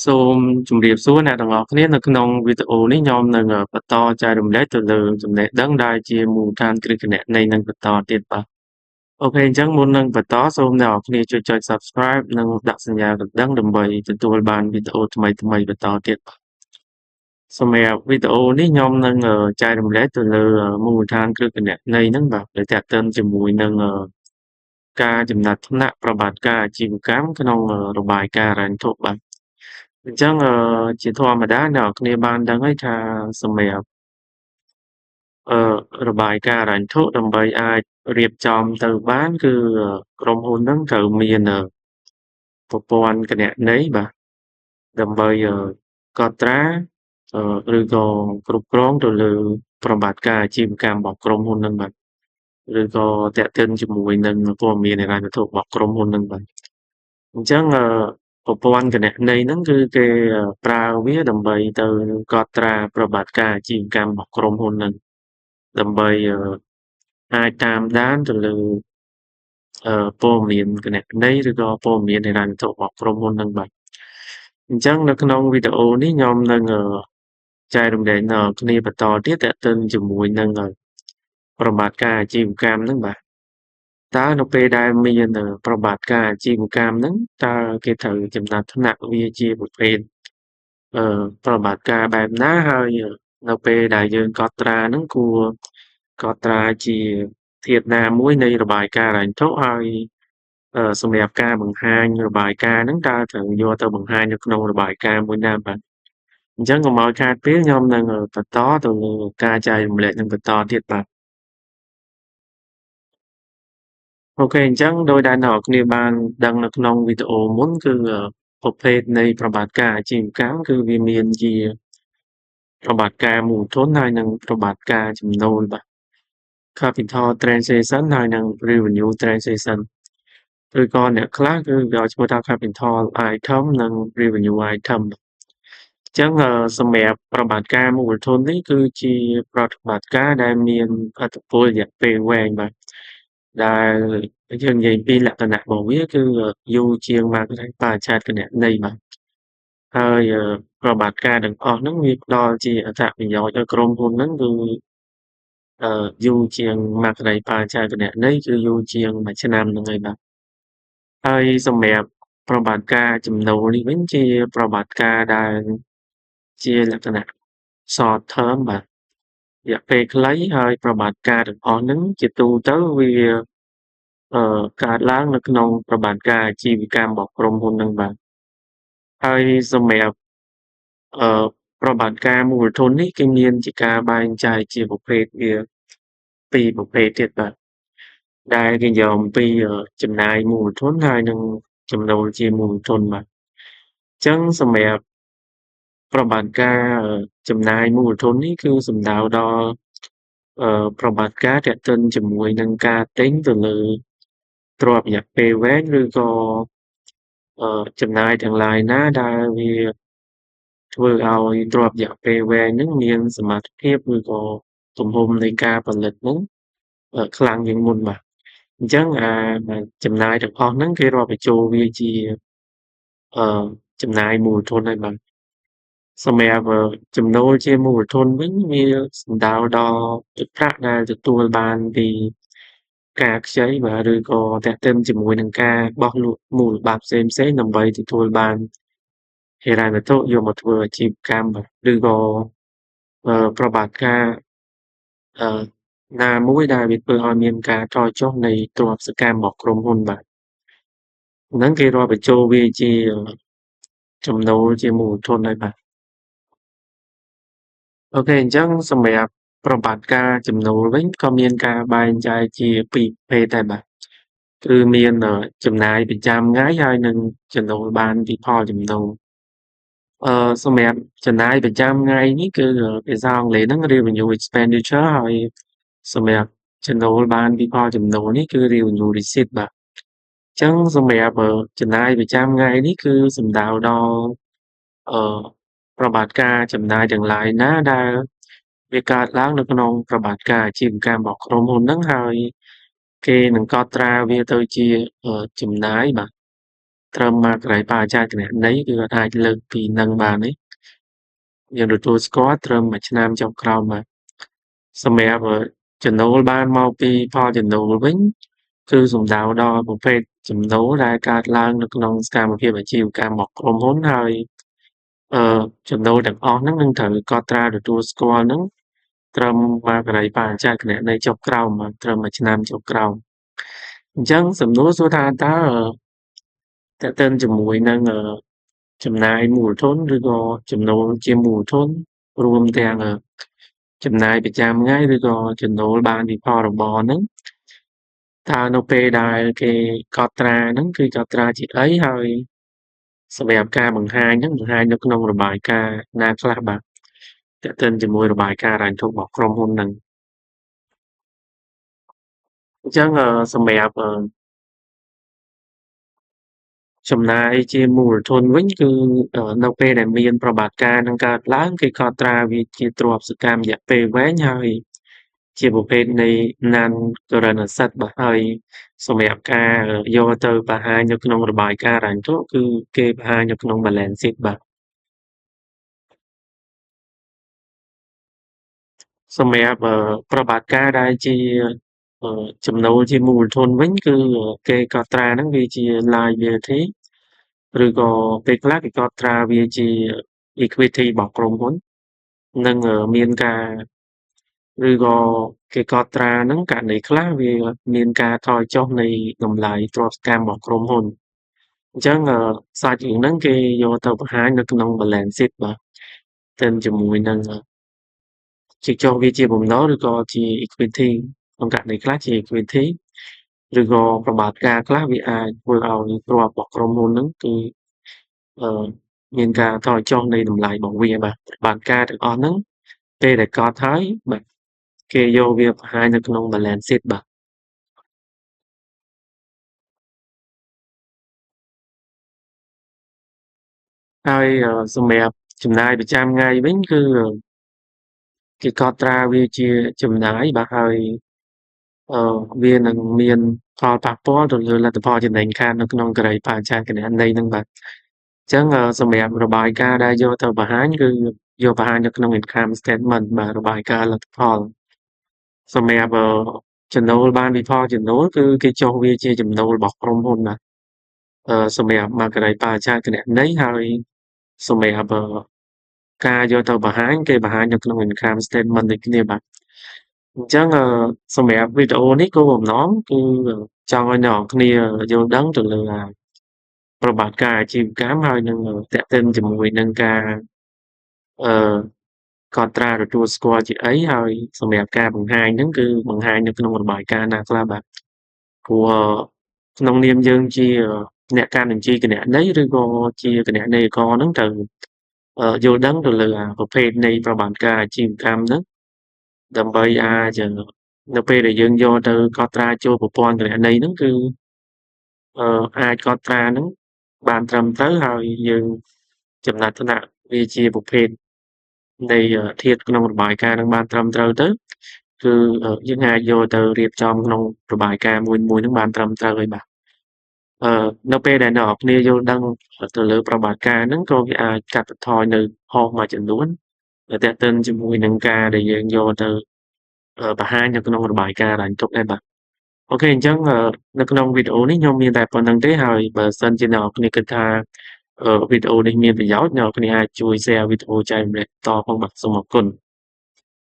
សូមជម្រាបសួរអ្នកទាំងអស់គ្នានៅក្នុងវីដេអូនេះខ្ញុំនឹងបន្តចែករំលែកទៅលើចំណេះដឹងដែលជាមូលដ្ឋានគ្រឹះគណនេយ្យនឹងបន្តទៀតបាទ។ OK អញ្ចឹងមុននឹងបន្តសូមអ្នកទាំងអស់គ្នាជួយចុច Subscribe និងដាក់សញ្ញាកណ្ដឹងដើម្បីទទួលបានវីដេអូថ្មីៗបន្តទៀតបាទសម្រាប់វីដេអូនេះខ្ញុំនឹងចែករំលែកទៅលើមូលដ្ឋានគ្រឹះគណនេយ្យហ្នឹងបាទដែលទាក់ទងជាមួយនឹងការចំណាត់ថ្នាក់ប្រតិបត្តិការអាជីវកម្មក្នុងរបាយការណ៍ហិរញ្ញវត្ថុបាទ។អញ្ចឹងជាធម្មតាអ្នកទាំងអស់គ្នាបានដឹងហើយថាសម្រាប់របាយការណ៍ហិរញ្ញវត្ថុដើម្បីអាចរៀបចំទៅបានគឺក្រុមហ៊ុនហ្នឹងត្រូវមានប្រព័ន្ធគណនេយ្យបាទដើម្បីកត់ត្រាឬក៏គ្រប់គ្រងទៅលើប្រតិបត្តិការអាជីវកម្មរបស់ក្រុមហ៊ុនហ្នឹងបាទឬក៏ទាក់ទិនជាមួយនឹងព័ត៌មានហិរញ្ញវត្ថុរបស់ក្រុមហ៊ុនហ្នឹងបាទអញ្ចឹងប្រព័ន្ធគណនេយ្យហ្នឹងគឺគេប្រើវាដើម្បីទៅកត់ត្រាប្រតិបត្តិការអាជីវកម្មរបស់ក្រុមហ៊ុនហ្នឹងដើម្បីអាចតាមដានទៅលើព័ត៌មានគណនេយ្យឬក៏ព័ត៌មានហិរញ្ញវត្ថុរបស់ក្រុមហ៊ុនហ្នឹងបាទអញ្ចឹងនៅក្នុងវីដេអូនេះខ្ញុំនឹងចែករំលែកដល់គ្នាបន្តទៀតទាក់ទិនជាមួយនឹងប្រតិបត្តិការអាជីវកម្មហ្នឹងបាទតើនៅពេលដែលមានប្រតិបត្តិការអាជីវកម្មហ្នឹងតើគេត្រូវចំណាត់ថ្នាក់វាជាប្រភេទប្រតិបត្តិការបែបណាហើយនៅពេលដែលយើងកត់ត្រាហ្នឹងគួរកត់ត្រាជាធាតុណាមួយនៃរបាយការណ៍ហិរញ្ញវត្ថុហើយសម្រាប់ការបង្ហាញរបាយការណ៍ហ្នឹងតើត្រូវយកទៅបង្ហាញនៅក្នុងរបាយការណ៍មួយណាបាទអញ្ចឹងកុំឲ្យខាតពេលខ្ញុំនឹងបន្តទៅលើការចែករំលែកនឹងបន្តទៀតបាទ។ OK អញ្ចឹងដោយដែលអ្នកទាំងអស់គ្នាបានដឹងនៅក្នុងវីដេអូមុនគឺប្រភេទនៃប្រតិបត្តិការអាជីវកម្មគឺវាមានជាប្រតិបត្តិការមូលធនហើយនិងប្រតិបត្តិការចំណូលបាទ Capital Transaction ហើយនិង Revenue Transaction ឬក៏អ្នកខ្លះគឺគេឲ្យឈ្មោះថា Capital Item និង Revenue Item។ អញ្ចឹងសម្រាប់ប្រតិបត្តិការមូលធននេះគឺជាប្រតិបត្តិការដែលមានឥទ្ធិពលរយៈពេលវែងបាទដែលយើងនិយាយពីលក្ខណៈរបស់វាគឺយូរជាងបរិច្ឆេទគណនេយ្យបាទហើយប្រតិបត្តិការទាំងអស់ហ្នឹងវាផ្ដល់ជាអត្ថប្រយោជន៍ឲ្យក្រុមហ៊ុនហ្នឹងគឺយូរជាងបរិច្ឆេទគណនេយ្យគឺយូរជាង1ឆ្នាំហ្នឹងហើយបាទហើយសម្រាប់ប្រតិបត្តិការចំណូលនេះវិញជាប្រតិបត្តិការដែលជាលក្ខណៈ short term បាទរយៈពេលខ្លីហើយប្រតិបត្តិការទាំងអស់ហ្នឹងជាទូទៅវាកើតឡើងនៅក្នុងប្រតិបត្តិការអាជីវកម្មរបស់ក្រុមហ៊ុនហ្នឹងបាទហើយសម្រាប់ប្រតិបត្តិការមូលធននេះគេមានជាការបែងចែកជាប្រភេទវាពីរប្រភេទទៀតបាទដែលគេយកអំពីចំណាយមូលធនហើយនិងចំណូលជាមូលធនបាទអញ្ចឹងសម្រាប់ប្រតិបត្តិការចំណាយមូលធននេះគឺសំដៅដល់ប្រតិបត្តិការទាក់ទិនជាមួយនឹងការទិញទៅលើទ្រព្យរយៈពេលវែងឬក៏ចំណាយទាំងឡាយណាដែលវាធ្វើឲ្យទ្រព្យរយៈពេលវែងហ្នឹងមានសមត្ថភាពឬក៏ទំហំនៃការផលិតហ្នឹងខ្លាំងជាងមុនបាទអញ្ចឹងអាចំណាយទាំងអស់ហ្នឹងគេរាប់បញ្ចូលវាជាចំណាយមូលធនហើយបាទសម្រាប់ចំណូលជាមូលធនវិញវាសំដៅដល់ទឹកប្រាក់ដែលទទួលបានពីការខ្ចីបាទឬក៏ទាក់ទិនជាមួយនឹងការបោះលក់មូលបត្រផ្សេងៗដើម្បីទទួលបានហិរញ្ញវត្ថុយកមកធ្វើអាជីវកម្មបាទឬក៏ប្រតិបត្តិការណាមួយដែលវាធ្វើឲ្យមានការថយចុះនៃទ្រព្យសកម្មរបស់ក្រុមហ៊ុនបាទហ្នឹងគេរាប់បញ្ចូលវាជាចំណូលជាមូលធនហើយបាទ។ OK អញ្ចឹងសម្រាប់ប្រតិបត្តិការចំណូលវិញក៏មានការបែងចែកជាពីរប្រភេទដែរបាទគឺមានចំណាយប្រចាំថ្ងៃហើយនិងចំណូលបានពីផលចំណូលសម្រាប់ចំណាយប្រចាំថ្ងៃនេះគឺភាសាអង់គ្លេសហ្នឹង Revenue Expenditure ហើយសម្រាប់ចំណូលបានពីផលចំណូលនេះគឺ Revenue Receipt បាទអញ្ចឹងសម្រាប់ចំណាយប្រចាំថ្ងៃនេះគឺសំដៅដល់ប្រតិបត្តិការចំណាយទាំងឡាយណាដែលវាកើតឡើងនៅក្នុងប្រតិបត្តិការអាជីវកម្មរបស់ក្រុមហ៊ុនហ្នឹងហើយគេនឹងកត់ត្រាវាទៅជាចំណាយបាទ។ ត្រឹមមួយករិបរិច្ឆេទគណនេយ្យគឺអត់អាចលើសពីនឹងបានទេយើងទទួលស្គាល់ត្រឹមមួយឆ្នាំចុងក្រោយបាទសម្រាប់ចំណូលបានមកពីផលចំណូលវិញគឺសំដៅដល់ប្រភេទចំណូលដែលកើតឡើងនៅក្នុងសកម្មភាពអាជីវកម្មរបស់ក្រុមហ៊ុនហើយចំណូលទាំងអស់ហ្នឹងនឹងត្រូវកត់ត្រាទទួលស្គាល់ហ្នឹងត្រឹមមួយករិបរិច្ឆេទគណនេយ្យចុះក្រោមបាទត្រឹមមួយឆ្នាំចុះក្រោមអញ្ចឹងសំណួរសួរថាតើទាក់ទិនជាមួយនឹងចំណាយមូលធនឬក៏ចំណូលជាមូលធនរួមទាំងចំណាយប្រចាំថ្ងៃឬក៏ចំណូលបានពីផលរបរហ្នឹងតើនៅពេលដែលគេកត់ត្រាហ្នឹងគឺកត់ត្រាជាអីហើយសម្រាប់ការបង្ហាញហ្នឹងបង្ហាញនៅក្នុងរបាយការណ៍ណាខ្លះបាទទាក់ទិនជាមួយរបាយការណ៍ហិរញ្ញវត្ថុរបស់ក្រុមហ៊ុនហ្នឹងអញ្ចឹងសម្រាប់ចំណាយជាមូលធនវិញគឺនៅពេលដែលមានប្រតិបត្តិការនឹងកើតឡើងគេកត់ត្រាវាជាទ្រព្យសកម្មរយៈពេលវែងហើយជាប្រភេទនៃ Non Current Asset បាទហើយសម្រាប់ការយកទៅបង្ហាញនៅក្នុងរបាយការណ៍ហិរញ្ញវត្ថុគឺគេបង្ហាញនៅក្នុង Balance Sheet បាទសម្រាប់ប្រតិបត្តិការដែលជាចំណូលជាមូលធនវិញគឺគេកត់ត្រាហ្នឹងវាជា liability ឬក៏ពេលខ្លះគេកត់ត្រាវាជា equity របស់ក្រុមហ៊ុននិងមានការឬក៏គេកត់ត្រាហ្នឹងករណីខ្លះវាមានការថយចុះនៃតម្លៃទ្រព្យសកម្មរបស់ក្រុមហ៊ុនអញ្ចឹងសាច់រឿងហ្នឹងគេយកទៅបង្ហាញនៅក្នុង balance sheet បាទទៅជាមួយនឹងជាចុះវាជាបំណុលឬក៏ជា equity ក្នុងករណីខ្លះជា equity ឬក៏ប្រតិបត្តិការខ្លះវាអាចធ្វើឲ្យទ្រព្យរបស់ក្រុមហ៊ុនហ្នឹងគឺមានការថយចុះនៃតម្លៃរបស់វាបាទប្រតិបត្តិការទាំងអស់ហ្នឹងពេលដែលកត់ហើយបាទគេយកវាបង្ហាញនៅក្នុង balance sheet បាទហើយសម្រាប់ចំណាយប្រចាំថ្ងៃវិញគឺគេកត់ត្រាវាជាចំណាយបាទហើយវានឹងមានផលប៉ះពាល់ទៅលើលទ្ធផលចំណេញខាតនៅក្នុងការីបរិច្ឆេទគណនេយ្យហ្នឹងបាទអញ្ចឹងសម្រាប់របាយការណ៍ដែលយកទៅបង្ហាញគឺយកបង្ហាញនៅក្នុង income statement បាទរបាយការណ៍លទ្ធផលសម្រាប់ចំណូលបានពីផលចំណូលគឺគេចុះវាជាចំណូលរបស់ក្រុមហ៊ុនបាទសម្រាប់មកការីបរិច្ឆេទគណនេយ្យហើយសម្រាប់ការយកទៅបង្ហាញគេបង្ហាញនៅក្នុង income statement ដូចគ្នាបាទអញ្ចឹងសម្រាប់វីដេអូនេះគោលបំណងគឺចង់ឲ្យអ្នកនរគ្នាយល់ដឹងទៅលើប្រតិបត្តិការអាជីវកម្មហើយនឹងទាក់ទិនជាមួយនឹងការអឺកត់ត្រាទទួលស្គាល់ជាអីហើយសម្រាប់ការបង្ហាញហ្នឹងគឺបង្ហាញនៅក្នុងរបាយការណ៍ណាខ្លះបាទព្រោះក្នុងនាមយើងជាអ្នកកាន់បញ្ជីគណនេយ្យឬក៏ជាគណនេយ្យករហ្នឹងត្រូវយល់ដឹងទៅលើប្រភេទនៃប្រតិបត្តិការអាជីវកម្មហ្នឹងដើម្បីអាចនៅពេលដែលយើងយកទៅកត់ត្រាចូលប្រព័ន្ធគណនេយ្យហ្នឹងគឺអាចកត់ត្រាហ្នឹងបានត្រឹមត្រូវហើយយើងចំណាត់ថ្នាក់វាជាប្រភេទនៃធាតុក្នុងរបាយការណ៍នឹងបានត្រឹមត្រូវទៅគឺយើងអាចយកទៅរៀបចំក្នុងរបាយការណ៍មួយៗហ្នឹងបានត្រឹមត្រូវហើយបាទនៅពេលដែលអ្នកនរគ្នាយល់ដឹងទៅលើប្រតិបត្តិការហ្នឹងក៏វាអាចកាត់បន្ថយនៅខុសមួយចំនួនដែលទាក់ទិនជាមួយនឹងការដែលយើងយកទៅបង្ហាញនៅក្នុងរបាយការណ៍ហិរញ្ញវត្ថុដែរបាទ OK អញ្ចឹងនៅក្នុងវីដេអូនេះខ្ញុំមានតែប៉ុណ្្នឹងទេហើយបើសិនជាអ្នកនរគ្នាគិតថាវីដេអូនេះមានប្រយោជន៍អ្នកនរគ្នាអាចជួយ share វីដេអូចែករំលែកតផងបាទសូមអរគុណ។